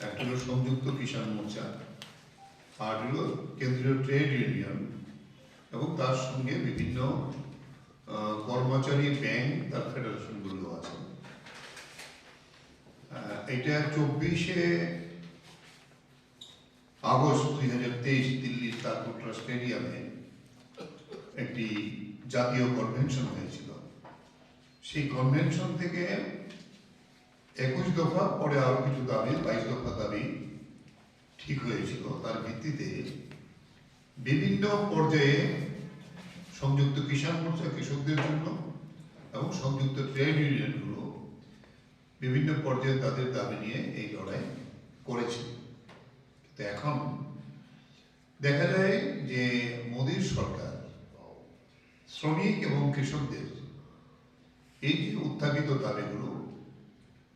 একটা হলো সংযুক্ত কিষাণ মোর্চা, আর হলো কেন্দ্রীয় ট্রেড ইউনিয়ন এবং তার সঙ্গে বিভিন্ন, আহ, কর্মচারী ব্যাংক, তার ফেডারেশনগুলো আছে। আহ, এটা চব্বিশে আগস্ট দুই হাজার তেইশ দিল্লির তালকোটরা স্টেডিয়ামে একটি জাতীয় কনভেনশন হয়েছিল। সেই কনভেনশন থেকে একুশ দফা, পরে আরো কিছু দাবি, বাইশ দফা দাবি ঠিক হয়েছিল। তার ভিত্তিতে বিভিন্ন পর্যায়ে সংযুক্ত কিষাণ মোর্চা কৃষকদের জন্য এবং সংযুক্ত ট্রেড ইউনিয়নগুলো বিভিন্ন পর্যায়ে তাদের দাবি নিয়ে এই লড়াই করেছিল। কিন্তু এখন দেখা যায় যে মোদীর সরকার শ্রমিক এবং কৃষকদের এই যে উত্থাপিত দাবিগুলো,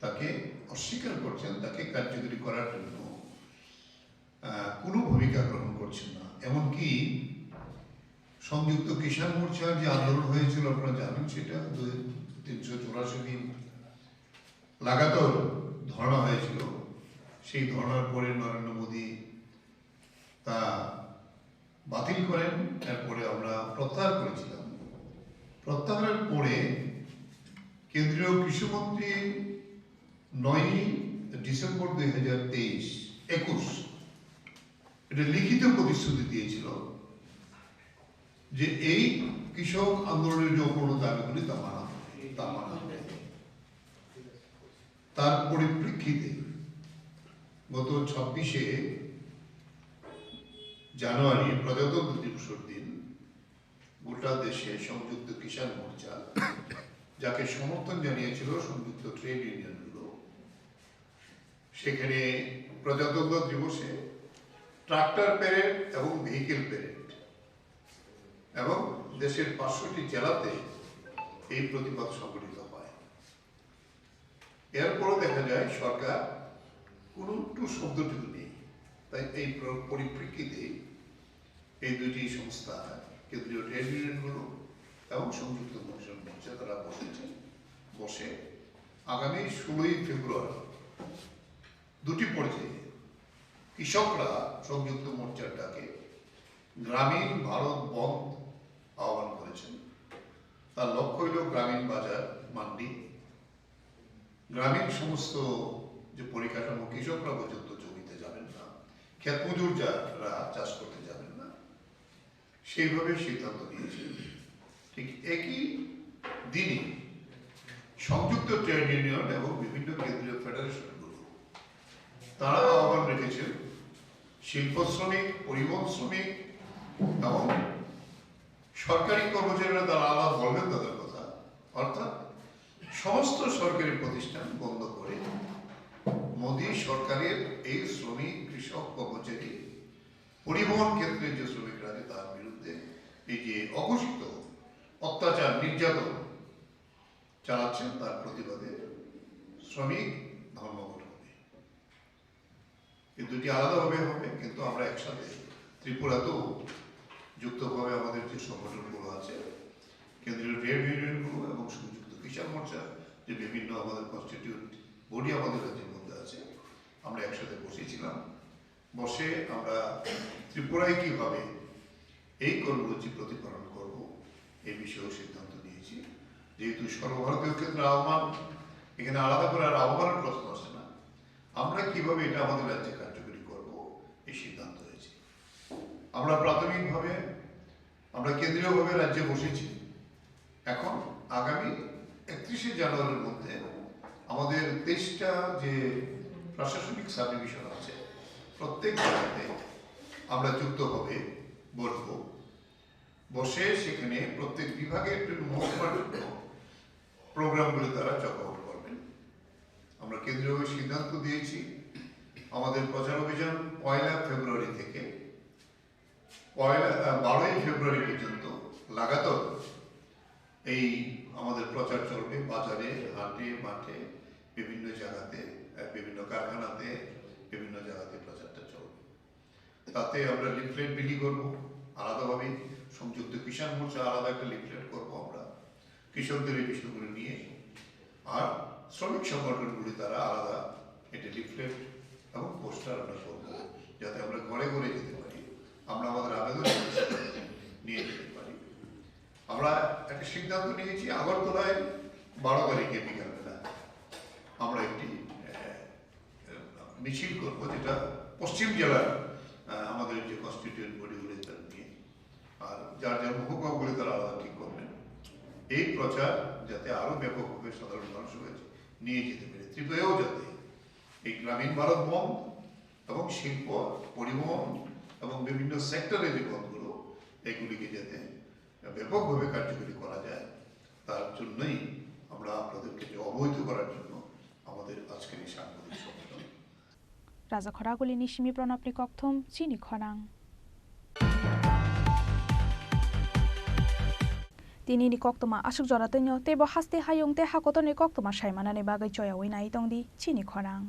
তাকে অস্বীকার করছেন, তাকে কার্যকরী করার জন্য আহ, কোনো ভূমিকা গ্রহণ করছেন না। এমনকি সংযুক্ত কিষাণ মোর্চার যে আন্দোলন হয়েছিল, আপনারা জানেন, সেটা দুই তিনশো চৌরাশি দিন লাগাতার ধর্ণা হয়েছিল। সেই ধর্ণার পরে নরেন্দ্র মোদী তা বাতিল করেন। এরপরে আমরা প্রত্যাহার করেছিলাম। প্রত্যাহারের পরে কেন্দ্রীয় কৃষিমন্ত্রী নয়ই ডিসেম্বর দুই হাজার তেইশ একুশ এটা লিখিত প্রতিশ্রুতি দিয়েছিল যে এই কৃষক আন্দোলনের যে অপূর্ণ দাবিগুলি তা মানা হবে, তা মানা হবে। তার পরিপ্রেক্ষিতে গত ছাব্বিশে জানুয়ারি প্রজাতন্ত্র দিবসের দিন গোটা দেশে সংযুক্ত কিষাণ মোর্চা, যাকে সমর্থন জানিয়েছিল সংযুক্ত ট্রেড ইউনিয়নগুলো, সেখানে প্রজাতন্ত্র দিবসে ট্রাক্টর প্যারেড এবং ভেহিকেল প্যারেড এবং দেশের পাঁচশোটি জেলাতে এই প্রতিবাদ সংগঠিত হয়। এরপরও দেখা যায় সরকার কোনো একটু শব্দটুকু নেই। তাই এই প্র- পরিপ্রেক্ষিতে এই দুইটি সংস্থা, কেন্দ্রীয় ট্রেড ইউনিয়নগুলো এবং সংযুক্ত মহাজন মোর্চা, তারা বসেছেন। বসে আগামী ষোলোই ফেব্রুয়ারি দুটি পর্যায়ে কৃষকরা সংযুক্ত মোর্চার ডাকে গ্রামীণ ভারত বন্ধ আহ্বান করেছেন। তার লক্ষ্য হইল গ্রামীণ বাজার, মান্ডি, গ্রামীণ সমস্ত যে পরিকাঠামো, কৃষকরা পর্যন্ত জমিতে যাবেন না, ক্ষেত মজুর যারা চাষ করতে যাবেন না, সেইভাবে সিদ্ধান্ত নিয়েছে। ঠিক একই দিনে সংযুক্ত ট্রেড ইউনিয়ন এবং বিভিন্ন কেন্দ্রীয় ফেডারেশনগুলো তারা আহ্বান রেখেছেন শিল্প শ্রমিক, পরিবহন শ্রমিক এবং সরকারি কর্মচারীরা, তারা আলাদা বলবেন তাদের কথা, অর্থাৎ সমস্ত সরকারি প্রতিষ্ঠান বন্ধ করে মোদী সরকারের এই শ্রমিক, কৃষক, কর্মচারী, পরিবহন ক্ষেত্রে যে শ্রমিকরা আছে তার বিরুদ্ধে এই যে অঘোষিত অত্যাচার, নির্যাতন চালাচ্ছেন, তার প্রতিবাদে শ্রমিক ধর্মঘট হবে। এই দুটি আলাদাভাবে হবে, কিন্তু আমরা একসাথে ত্রিপুরাতেও যুক্তভাবে আমাদের যে সংগঠনগুলো আছে, কেন্দ্রীয় ট্রেড ইউনিয়নগুলো এবং সংযুক্ত কিষাণ মোর্চা, যে বিভিন্ন আমাদের কনস্টিটিউট বডি আমাদের রাজ্যের মধ্যে আছে, আমরা একসাথে বসেছিলাম। বসে আমরা ত্রিপুরায় কিভাবে এই কর্মসূচি প্রতিপালন করব, এই বিষয়েও সিদ্ধান্ত নিয়েছি। যেহেতু সর্বভারতীয় ক্ষেত্রে আহ্বান, এখানে আলাদা করে আর আহ্বানের প্রশ্ন আসে না। আমরা কিভাবে এটা আমাদের রাজ্যে কার্যকরী করব, এই সিদ্ধান্ত হয়েছে। আমরা প্রাথমিকভাবে আমরা কেন্দ্রীয়ভাবে রাজ্যে বসেছি। এখন আগামী একত্রিশে জানুয়ারির মধ্যে আমাদের তেইশটা যে প্রশাসনিক সাবডিভিশন আছে, প্রত্যেক জায়গাতে আমরা যুক্তভাবে বসব। বসে সেখানে প্রত্যেক বিভাগে একটু মহকুমার জন্য প্রোগ্রামগুলি তারা চক আউট করবেন। আমরা কেন্দ্রীয়ভাবে সিদ্ধান্ত দিয়েছি, আমাদের প্রচার অভিযান পয়লা ফেব্রুয়ারি থেকে পয়লা, আহ, বারোই ফেব্রুয়ারি পর্যন্ত লাগাতার এই আমাদের প্রচার চলবে, বাজারে, হাটে, মাঠে, বিভিন্ন জায়গাতে, আহ, বিভিন্ন কারখানাতে, বিভিন্ন জায়গাতে প্রচারটা চলবে। তাতে আমরা লিফলেট বিলি করব আলাদাভাবে, সংযুক্ত কিষাণ মোর্চা আলাদা একটা লিফলেট করব আমরা কৃষকদের এই বিষয়গুলো নিয়ে। আর শ্রমিক সংগঠনগুলি তারা আলাদা একটা লিফলেট এবং পোস্টার আমরা করব, যাতে আমরা ঘরে ঘরে যেতে পারি, আমরা আমাদের আবেদন নিয়ে যেতে পারি। আমরা একটা সিদ্ধান্ত নিয়েছি, আগরতলায় বারো তারিখে বিকালবেলা আমরা একটি আহ, মিছিল করব, যেটা পশ্চিম জেলার, আহ, আমাদের যে কনস্টিটিউয়েন্ট বডিগুলি তারা নিয়ে, আর যার যার মহকুমাগুলি তারা আলাদা ঠিক করবেন। এই প্রচার যাতে আরো ব্যাপকভাবে সাধারণ মানুষের কাছে নিয়ে যেতে পারে। ত্রিপুরায়ও যাতে এই গ্রামীণ ভারত বন্ধ এবং শিল্প, পরিবহন এবং বিভিন্ন সেক্টরে যে বন্ধগুলো, এগুলিকে যাতে ব্যাপকভাবে কার্যকরী করা যায়, তার জন্যই আমরা আপনাদেরকে যে অবহিত করার জন্য আমাদের আজকের এই সাংবাদিক সম্মেলন। Raja Khoraguli ni simi Pranab ni kokthum chini khorang. Tini ni koktwma aswk jora twino teibo haste hayung tei hakotor ni koktwma saimanani bagwi choyawi nai tongdi chini khorang.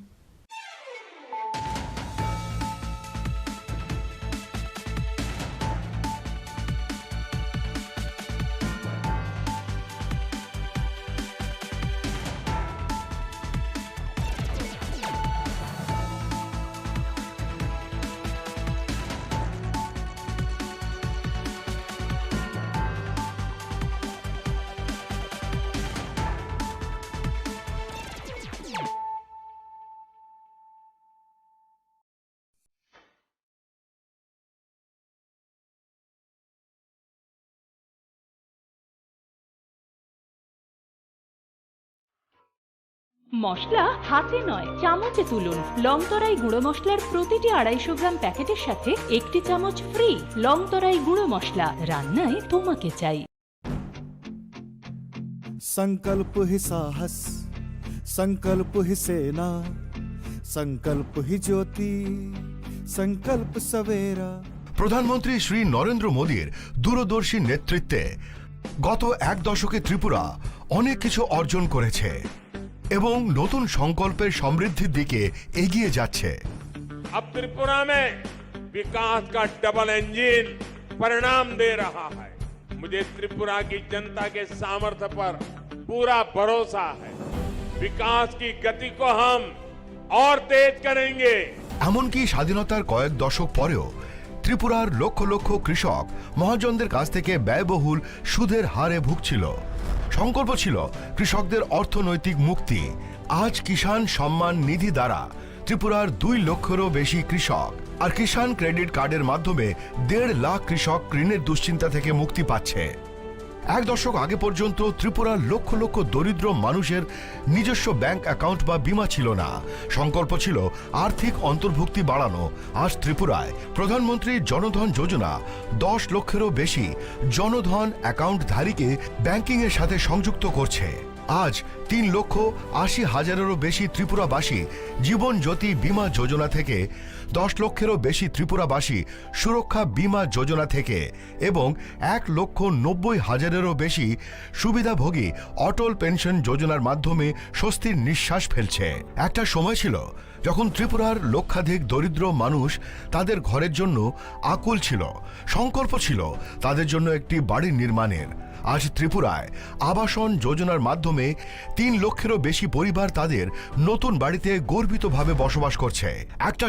মশলা হাতে নয়, চামচে তুলুন। লংতরাই গুঁড়ো মশলার প্রতিটি আড়াইশো গ্রাম প্যাকেটের সাথে একটি চামচ ফ্রি। লংতরাই গুঁড়ো মশলা, রান্নায় তোমাকে চাই। संकल्प ही साहस, संकल्प ही सेना, संकल्प ही ज्योति, संकल्प सवेरा। প্রধানমন্ত্রী শ্রী নরেন্দ্র মোদীর দূরদর্শী নেতৃত্বে গত এক দশকে ত্রিপুরা অনেক কিছু অর্জন করেছে এবং নতুন সংকল্পের সমৃদ্ধির দিকে এগিয়ে যাচ্ছে। अब त्रिपुरा में विकास का डबल इंजन परिणाम दे रहा है। मुझे त्रिपुरा की जनता के सामर्थ्य पर पूरा भरोसा है। विकास की गति को हम और तेज करेंगे। এমনকি স্বাধীনতার কয়েক দশক পরেও ত্রিপুরার লক্ষ লক্ষ কৃষক মহাজনদের কাছ থেকে ব্যয়বহুল সুদের হারে ভুগছিল। সংকল্প ছিল কৃষকদের অর্থনৈতিক মুক্তি। আজ কিষাণ সম্মান নিধি দ্বারা ত্রিপুরার দুই লক্ষেরও বেশি কৃষক আর কিষাণ ক্রেডিট কার্ডের মাধ্যমে দেড় লাখ কৃষক ঋণের দুশ্চিন্তা থেকে মুক্তি পাচ্ছে। এক দশক আগে পর্যন্ত ত্রিপুরার লক্ষ লক্ষ দরিদ্র মানুষের নিজস্ব ব্যাংক অ্যাকাউন্ট বা বীমা ছিল না। সংকল্প ছিল আর্থিক অন্তর্ভুক্তি বাড়ানো। আজ ত্রিপুরায় প্রধানমন্ত্রী জনধন যোজনা দশ লক্ষেরও বেশি জনধন অ্যাকাউন্টধারীকে ব্যাংকিংয়ের সাথে সংযুক্ত করছে। আজ তিন লক্ষ আশি হাজারেরও বেশি ত্রিপুরাবাসী জীবন জ্যোতি বীমা যোজনা থেকে দশ লক্ষেরও বেশি ত্রিপুরাবাসী সুরক্ষা বীমা যোজনা থেকে এবং এক লক্ষ নব্বই হাজারেরও বেশি সুবিধাভোগী অটল পেনশন যোজনার মাধ্যমে স্বস্তির নিঃশ্বাস ফেলছে। একটা সময় ছিল যখন ত্রিপুরার লক্ষাধিক দরিদ্র মানুষ তাদের ঘরের জন্য আকুল ছিল। সংকল্প ছিল তাদের জন্য একটি বাড়ি নির্মাণের। আজ ত্রিপুরায় আবাসন যোজনার মাধ্যমে তিন লক্ষেরও বেশি পরিবার তাদের নতুন বাড়িতে গর্বিতভাবে বসবাস করছে। একটা